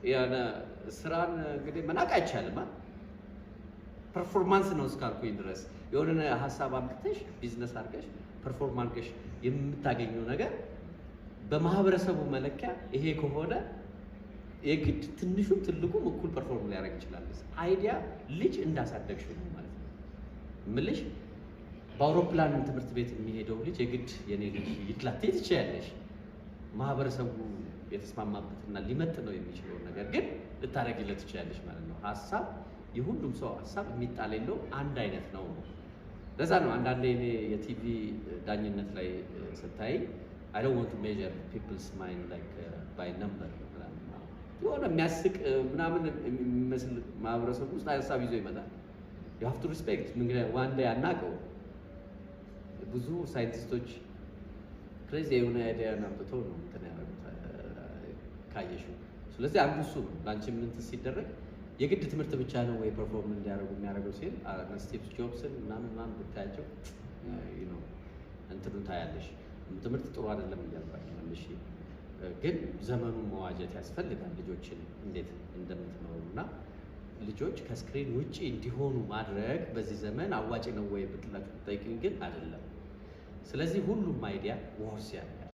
የሆነ ስራን እንግዲህ መናቅ አይቻልም። Performance ነው እስካልኩኝ ድረስ የሆነ ሀሳብ አምጥተሽ፣ ቢዝነስ አድርገሽ፣ perform አድርገሽ የምታገኘው ነገር በማህበረሰቡ መለኪያ ይሄ ከሆነ የግድ ትንሹም ትልቁም እኩል perform ሊያደርግ ይችላል። Idea ልጅ እንዳሳደግሽው ነው ማለት ነው። ምልሽ በአውሮፕላን ትምህርት ቤት የሚሄደው ልጅ የግድ የኔ ልጅ ይድላት ትችያለሽ። ማህበረሰቡ የተስማማበትና ሊመጥነው የሚችለውን ነገር ግን ልታደርጊለት ትችያለሽ ማለት ነው። ሀሳብ የሁሉም ሰው ሀሳብ የሚጣል የለውም፣ አንድ አይነት ነው ነው። ለዛ ነው አንዳንዴ እኔ የቲቪ ዳኝነት ላይ ስታይ I don't want to measure people's mind like by number። የሆነ የሚያስቅ ምናምን የሚመስል ማህበረሰቡ ውስጥ ሀሳብ ይዞ ይመጣል። You have to respect። ምክንያቱም one day አናውቀው። ብዙ ሳይንቲስቶች crazy የሆነ idea ን አምጥተው ነው እንትን ያደረጉት ካየሽው። ስለዚህ አንዱ እሱ ነው። ለአንቺ እንትን ሲደረግ የግድ ትምህርት ብቻ ነው ወይ perform እንዲያደርጉ የሚያደርገው ሲል ስቲቭ ጆብስን ምናምን ምናምን ብታያቸው እንትኑን ታያለሽ። ትምህርት ጥሩ አይደለም እያልኩ አይደለም። እሺ፣ ግን ዘመኑን መዋጀት ያስፈልጋል። ልጆችን እንዴት እንደምትኖሩ እና ልጆች ከ screen ውጪ እንዲሆኑ ማድረግ በዚህ ዘመን አዋጭ ነው ወይ ብትላችሁ ብትጠይቂኝ ግን አይደለም። ስለዚህ ሁሉም idea worth ያደርጋል።